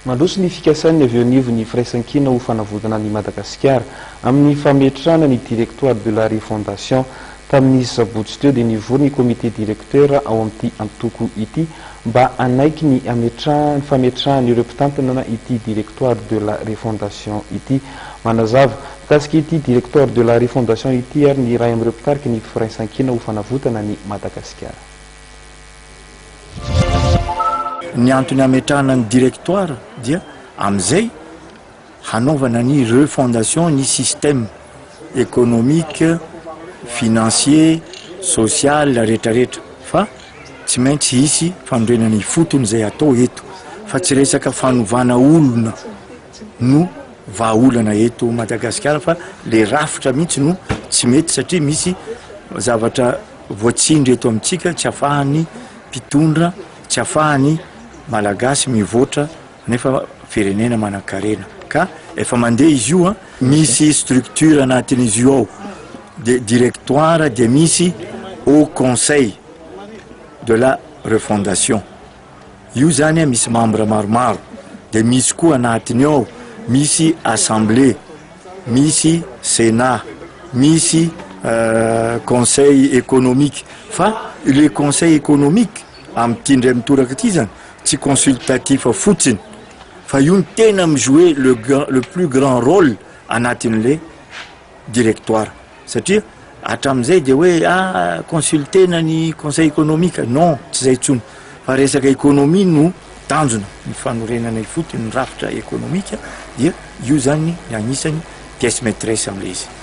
Mandroso ny fikasan'ny avy eo anivon'ny Firaisankina ho fanavotana an'i Madagasikara amin'ny fametrahana ny Directoire de la Refondation. Tamin'ny sabotsy teo dia nivory ny Comité Directeur ao amin'ity antoko ity mba hanaiky ny hametrahany fametrahan'ireo mpitantana ity Directoire de la Refondation ity. Manazava mikasika ity Directoire de la Refondation ity ary ny iray amin'ireo mpitarika ny Firaisankina ho fanavotana an'i Madagasikara. Ny antony hametrahana ny directoire dia amin'izay hanaovana ny refondation ny système économique, financier, social retraretra fa tsy maintsy hisy fanorenana ifotony izay atao eto fa tsy resaka fanovana olona no vahaolana eto Madagasikara fa le rafitra mihitsy no tsy mety satria misy zavatra voatsindry eto amintsika tsy afahan'ny mpitondra tsy afahan'ny Malagasy mivoatra nefa firenena manankarena ka efa mandeha izy io a, misy structure anatin'izy io ao de directoire dia misy haut conseil de la refondation io zany a misy membre maromaro de misy koa anatiny ao misy assemblée misy sénat misy conseil économique fa le conseil économique amin'ity indray mitoraka ity zany tsy consultatif fotsiny fa io no tena mi-jouer le le plus grand rôle anatin'le directoire satria hatramin'izay de hoe ah consultena ny conseil économique non tsy zay intsony fa resaka économie no tanjona ny fanorenana ifotony ny rafitra économique dia io zany ny anisany pièce maîtresse am'le izy.